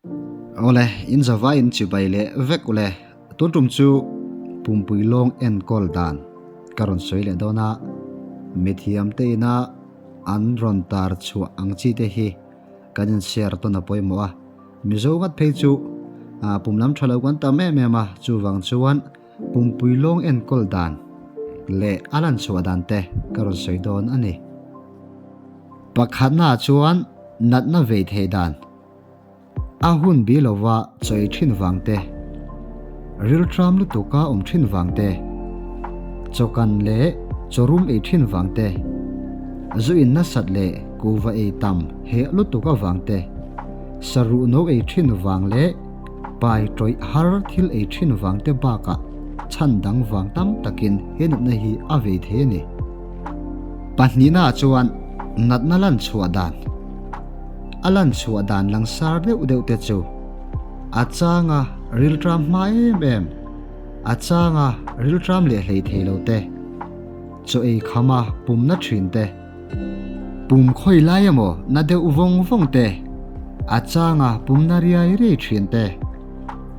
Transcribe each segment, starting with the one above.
Awle, in zavai in chibai leh vek ule. Tun tum chu pumpui lawng enkawl dan ka rawn sawi leh dawn a, mithiam te ina an rawn tar chhuah ang chi te hi kan in share tawn a pawimawh a. Mizo ngat phei chu pum lam tha lo kan tam em em a, chuvang chuan pumpui lawng enkawl dan leh a lan chhuah dan te ka rawn sawi dawn a ni. Pakhatna chuan natna vei thei dan. A hun bi lova chawi thin vang te, riltram lutuka awm thin vang te, chawkan leh chawrum ei thin vang te, zu in nasat leh kuhva ei tam heh lutuk avang te, saruh no ei thin vang leh pai tawih har thil ei thin vang te bakah chhan dang vang tam takin he natna hi a vei thei a ni. Pahnihnaah chuan natna lan chhuah dan. A lan chhuah dan langsar deuh deuh te chu a changa riltram hma em em, a changa riltram leh hlei thei lo te, chaw ei khama pumna thin te, pum khawi lai emaw na deuh vawng vawng te, a changa pumna riai riai thin te,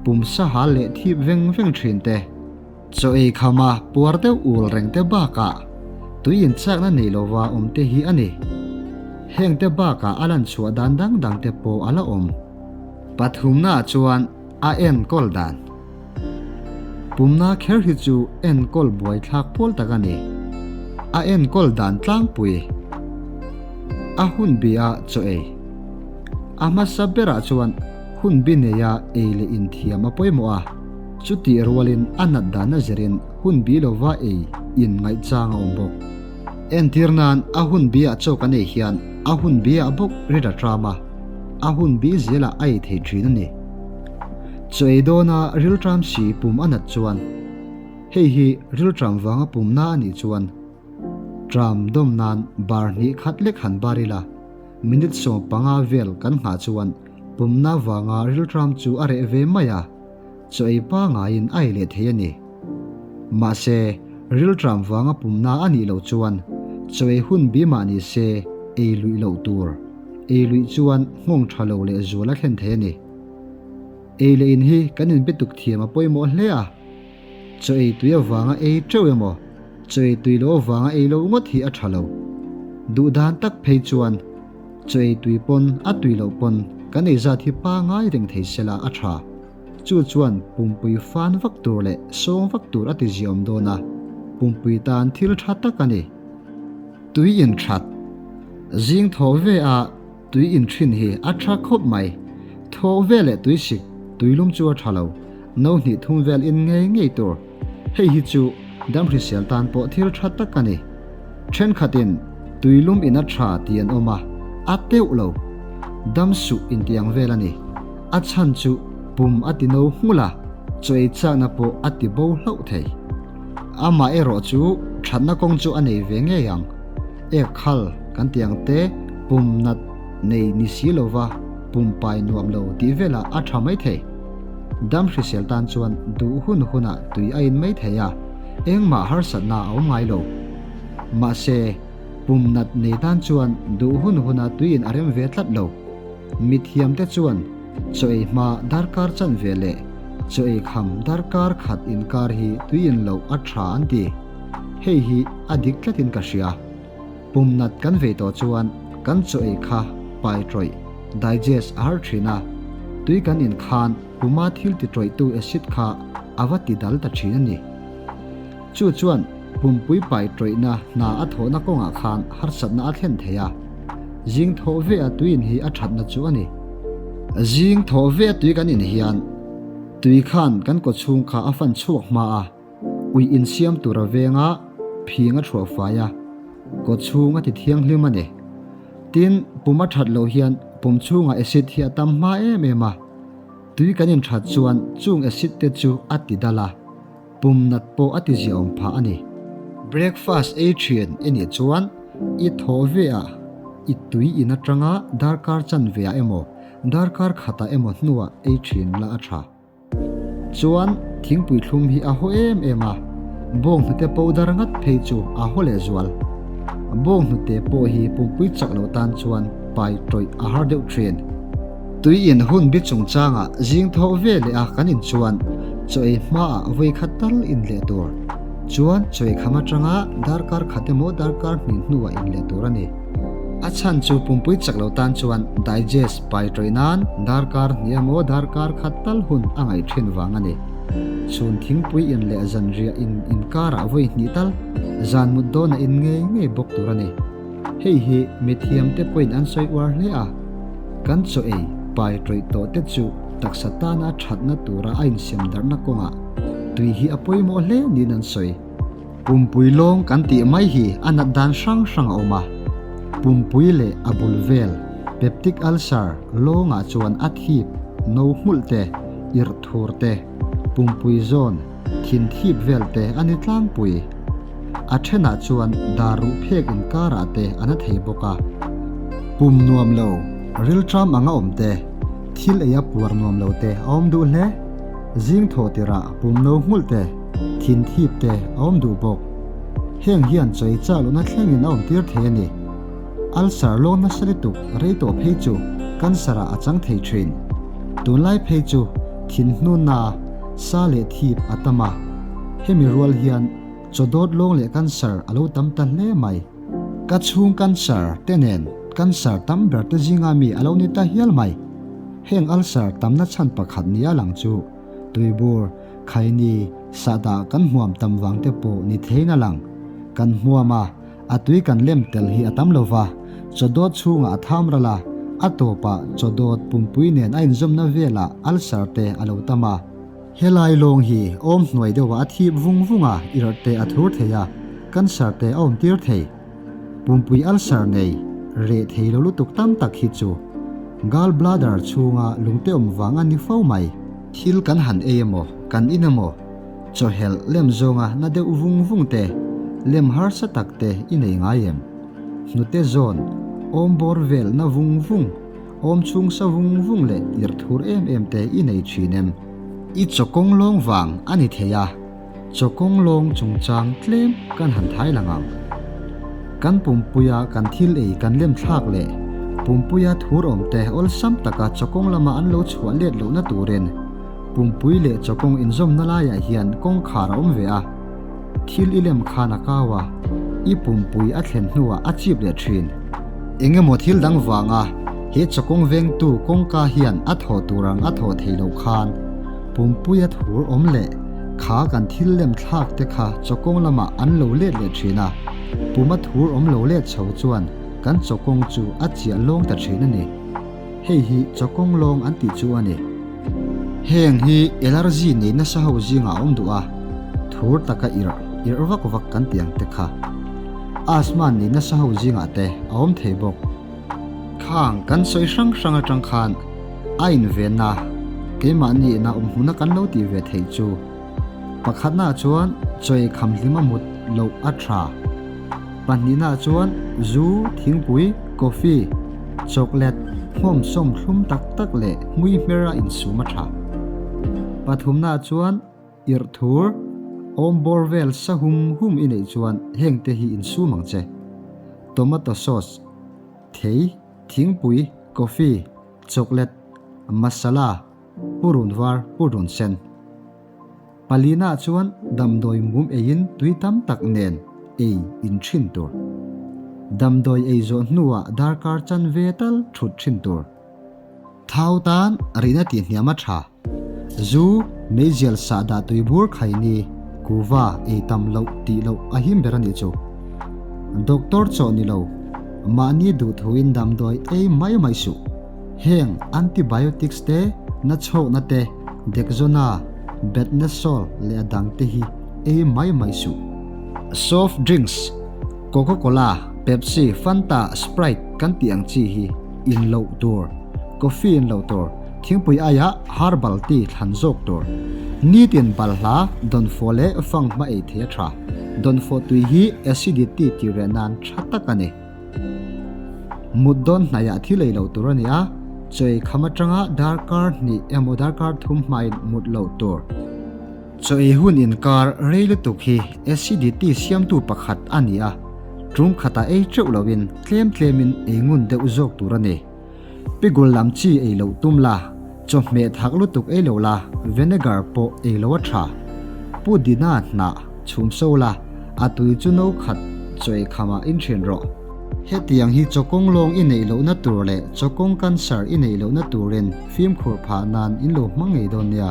pum sahal leh thip veng veng thin te. Chaw ei khama puar deuh ul reng te bakah tui inchakna nei lova awm te hi a ni. Heng te bakah a lan chhuah dan dang dang te pawh a la awm. Pathumnaah chuan a enkawl dan. Pumna kher hi chu enkawl buaithlak pawl tak a ni. A enkawl dan tlangpui. A hun bi a chaw ei. A hmasa berah chuan hun bi neia ei leh inthiam a pawimawh a. Chutih rualin a nat dan a zirin hun bi lova ei in ngaihchang a awm bawk. Entir nan a hun biah chaw kan ei hian a hun biah bawk rit a tram a, a hun bi zelah a ei thei thin a ni. Chaw ei dawna riltram si pum a nat chuan, hei hi riltram vanga pumna a nih chuan tram dawm nan bar hnih khat lek han bar ila, minute 15 vel kan nghah chuan pumna vanga riltram chu a reh ve mai a. Chaw ei pangaiin a ei leh thei a ni. Mahse, rilṭam vanga pumna a nih loh chuan chaw ei hun bi mah ni se ei luih loh tur. Ei luih chuan nghawng ṭha lo leh zual a thlen thei a ni. Ei leh in hi kan inbe tuk thiam a pawimawh hle a. Chaw ei tui avanga ei ṭeuh emaw, chaw ei tui loh avanga ei loh ngawt hi a ṭha lo. Duh dan tak phei chuan chaw ei tui pawn a tui loh pawn kan ei zat hi pangai reng thei sela a ṭha. Chu chuan pumpui fan vak tur leh sawng vak tur a ti ziaawm dawn a, pumpui tan thil tha tak a ni. Tui in that. Zing thaw ve a tui in thin hi a tha khawp mai. Thaw ve leh tui sik, tui lum chu a tha lo. No hnih thum vel in ngei ngei tur. Hei hi chu dam hrisel tan pawh thil tha tak a ni. Thenkhatin tui lum in a tha tih an awm a, a teuh lo. Dam suh intiang vel a ni. A chhan chu pum a ti no nghulh a, chaw ei chakna pawh a ti bo hlauh thei. Amah erawh chu thatna kawng chu a nei ve ngei ang. Ek khal kan ti ang te, pum nat nei ni si lova pum pai nuam lo tih velah a tha mai thei. Dam hrisel tan chuan duh hun hunah tui a in mai thei a, engmah harsatna a awm ngai lo. Mahse, pum nat nei tan chuan duh hun hunah tui in a rem ve tlat lo. Mithiamte chuan chaw ei hma darkar chanve leh chaw ei kham darkar khat inkar hi tui in loh a tha an ti. Hei hi a dik tlatin ka hria. Pum nat kan vei tawh chuan kan chaw ei kha pai tawih, digest, a har thin a, tui kan in khan puma thil ti tawihtu acid kha a va ti dal ta thin a ni. Chu chuan pumpui pai tawihna hna a thawhna kawngah khan harsatna a thlen thei a, zing thawh ve a tui in hi a thatna chu a ni. Zing thawh ve a tui kan in hian tui khan kan kawchhung kha a fan chhuak hma a, ui insiam tur a veng a, phing a thuah fai a, kawchhung a ti thianghlim a ni. Tin, pum a that loh hian pum chhungah acid hi a tam hma em em a, tui kan inthat chuan chung acid te chu a ti dal a. Pum nat pawh a ti ziaawm phah a ni. Breakfast ei thian i nih chuan i thaw ve a, i tui in atanga darkar chanve ah emaw darkar khatah emaw hnuah ei thin la a tha. Chuan thingpui thlum hi a haw em em a, bawnghnute powder ngat phei chu a haw leh zual. Bawnghnute pawh hi pumpui chak loh tan chuan pai tawih a har deuh thin. Tui in hun bi chungchangah zing thawh ve leh a kan in chuan chaw ei hmaah vawi khat tal in leh tur. Chuan chaw ei kham atanga darkar khat emaw darkar hnih hnuah in leh tur a ni. A chhan chu pumpui chak lo tan chuan digest pai tawih nan darkar hnih emaw darkar khat tal hun a ngaih thin vang a ni. Chhun thingpui in leh zanriah in inkarah vawi hnih tal zan mut dawnah in ngei ngei bawk tur a ni. Hei hi mithiamte pawhin an sawi uar hle a, kan chaw ei pai tawih tawh te chu taksa tana thatna tura a insem darhna kawngah tui hi a pawimawh hle niin an sawi. Pumpui lawng kan tih mai hi a nat dan hrang hrang a awm a, pumpui leh a bul vel, peptic ulcer, lawngah chuan a thip, no hmulh te, irh thur te, pumpui zawn, thin thip vel te a ni tlangpui. A thenah chuan dar ruh phek inkarah te a na thei bawk a. Pum nuam lo, rilṭam anga awm te, thil ei a puar nuam lo te a awm duh hle. Zing thawh tirah pum no nghulh te, thin thip te a awm duh bawk. Heng hian chawi chah lohna thlengin a awm tir thei a ni. Ulcer lawng nasa lutuk rei tawh phei chu cancer ah a chang thei thin. Tunlai phei chu thin hnuna sa leh thip a tam a, hemi rual hian chaw dawt lawng leh cancer a lo tam ta hle mai. Ka chhung cancer te nen cancer tam ber te zinga mi a lo ni ta hial mai. Heng ulcer tamna chhan pakhat nia lang chu tuibur, khaini, sahdah kan hmuam tam vang te pawh ni theiin a lang. Kan hmuam a. A tui kan lem tel hi a tam lo va, chaw dawt chhungah a tham ral a, a tawpah chaw dawt pumpui nen a inzawmna velah ulcer te a lo tam a. Helai lawng hi awm hnuai deuhah a thip vung vung a, irh te a thur thei a, cancer te a awmtir thei. Pumpui ulcer nei reh thei lo lutuk tam tak hi chu gall bladder chhunga lungte awm vang a ni fo mai. Thil kan han ei emaw, kan in emaw, Chawhelh lem zawnga na deuh vung vung te, lem harsa tak te i nei ngai em? Hnute zawn, awm bawr vel na vung vung, awm chhung sa vung vung leh irh thur em em te i nei thin em? I chawkawng lawng vang a ni thei a, chawkawng lawng chungchang tlem kan han thai lang ang. Kan pumpuia kan thil ei kan lem thlak leh pumpuia thur awm te awlsam taka chawkawng lama an lo chhuah let lohna turin, Pumpui leh chawkawng inzawmna laiah hian kawngkhar a awm ve a, thil i lem khan a kau a, i pumpui a thlen hnuah a chip leh thin. Eng emaw thil dang vanga he chawkawng vengtu kawngka hian a thaw tur ang a thaw thei loh khan pumpui a thur awm leh kha kan thil lem thlak te kha chawkawng lamah an lo let leh thin a, pum a thur awm lo let chho chuan kan chawkawng chu a chiah lawng ta thin a ni. Hei hi chawkawng lawng an tih chu a ni. Heng hi allergy nei nasa ho zingah a awm duh a, thur taka irh, irh vak vak kan tih ang te kha. Asthma nei nasa ho zingah te a awm thei bawk. Khang kan sawi hrang hrang atang khan a invenna, keimahni ina awm hmuna kan lo tih ve theih chu Pakhatnaah chuan chawi khamhlim a mut loh a tha. Pahnihnaah chuan zu, thingpui, coffee, chocolate, hmawmsawm thlum tak tak leh hmui hmer a insum a tha. Pathumnaah chuan irh thur, awm bawr vel sa hum hum i neih chuan hengte hi insum ang che. Tomato sauce, thei, thingpui, coffee, chocolate, masala, purun var, purun sen. Palina chuan damdawi mum eiin tui tam tak nen ei in thin tur. Damdawi ei zawh hnuah darkar chan ve tal thut thin tur. Thau tan rihna tih hniam a tha. Zu, meizial sahdah tui bur khai ni, kuva ei tam loh tih loh a him ber a nih chu. Doctor chawh ni lo, mahni duhthuin damdawi ei mai mai suh. Heng antibiotics te, nachhawkna te, Dexona, Betnesol leh a dang te hi ei mai mai suh. Soft drinks, Coca Cola, Pepsi, Fanta, Sprite kan tih ang chi hi in loh tur. Coffee in loh tur, thingpui aiah herbal tea thlan zawk tur. Nitin balhla, dawnfawh leh fanghma ei thei a tha. Dawnfawh tui hi acidity tih reh nan tha tak a ni. Mut dawn hnaiah thil ei loh tur a ni a, chaw kham atanga darkar hnih emaw darkar thum hmain mut loh tur. Chaw ei hun inkar rei lutuk hi acidity siamtu pakhat a ni a, tum khatah ei teuh loin tlem tlemin ei ngun deuh zawk tur a ni. Pigul lam chi ei loh tum la, chawhmeh thak lutuk ei lo la, vinegar pawh ei lo a tha. Pudina hnah chhum so la, a tui chu no khat chawi khamah in thin rawh. Hetiang hi chawkawng lawng i neih lohna tur leh chawkawng cancer i neih lohna turin fimkhur phah nan in lo hmang ngei dawn nia.